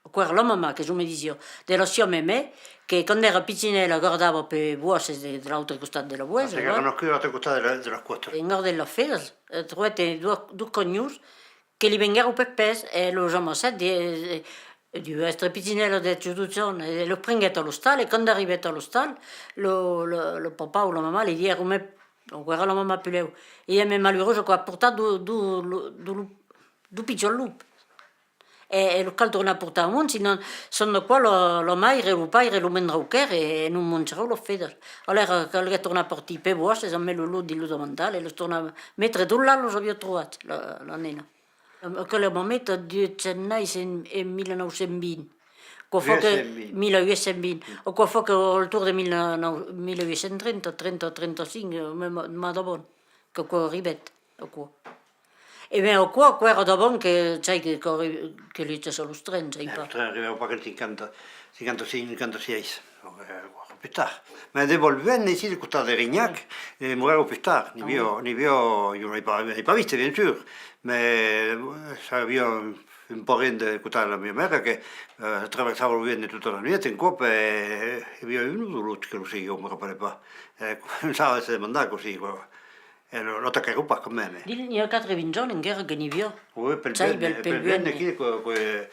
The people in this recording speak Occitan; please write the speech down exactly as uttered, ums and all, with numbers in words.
Aquò èra la mamà que jo me disiá, de la siá memè, que quand èra pichonèla gardava pels bòsces de, de l'autre costat de la Boesa, que èra nascuda a l'autre costat de la, de la còsta. En gardant las fedas, eh, trobèt dos, dos canhons que li venguèron pels pès, e los amassèt, de, e, e deu èstre pichonèla de dotze ans, e los prenguèt a l'ostal, e quand arribèt a l'ostal, lo, lo, lo papà o la mamà li diguèron: "Mè, aquò èra la mamà puslèu, e es mè malurós, aquò a portat dos, dos, dos, dos pichons lops." E, e los cal tornar portar amont, sinon, son d'aquò la, la maire e lo paire los mendrauquèron e, e nos mangerèron las fedas. Alèra calguèt tornar partir pels bòsces amb los lops dins los davantal e los tornar metre dont los aviá trobats, la, la nena. Aquela mameta deu èsser naissut en, en mila nòu cents vint. Aquò fa que... Mila uèch cents vint. Aquò fa que al torn de mila nòu, mila uèch cents trenta, trenta, trenta-cinc, eh, mè, mè, mè davant, qu'aquò arribèt, aquò. E ben, aquò, aquò èra davant que, sai que, que, que li echèsse los trens, sai pas. Los trens arribèron pas qu'en cinquanta, cinquanta-cinc, cinquanta-sièis. Donc, eh, pus tard. Mè de Bolven, aicí, de costat de Rinhac, eh, morèron pus tard. N'i aviá, n'i aviá, jo n'ai pas, n'ai pas vist, bien sûr, mè, eh, aviá un, un parent de costat de la miá mèra que, eh, traversava lo Vienne tota la nuèit, un còp, e, e i aviá un o dos lops que lo seguián, me rapèle pas. E començava a se demandar cossí, quoi. E lo, lo taquèron pas quand même, eh. Dins, n'i a quatre-vints ans enguèra que n'i aviá. Oui, pel Vienne, pel Vienne, aquí, que, que,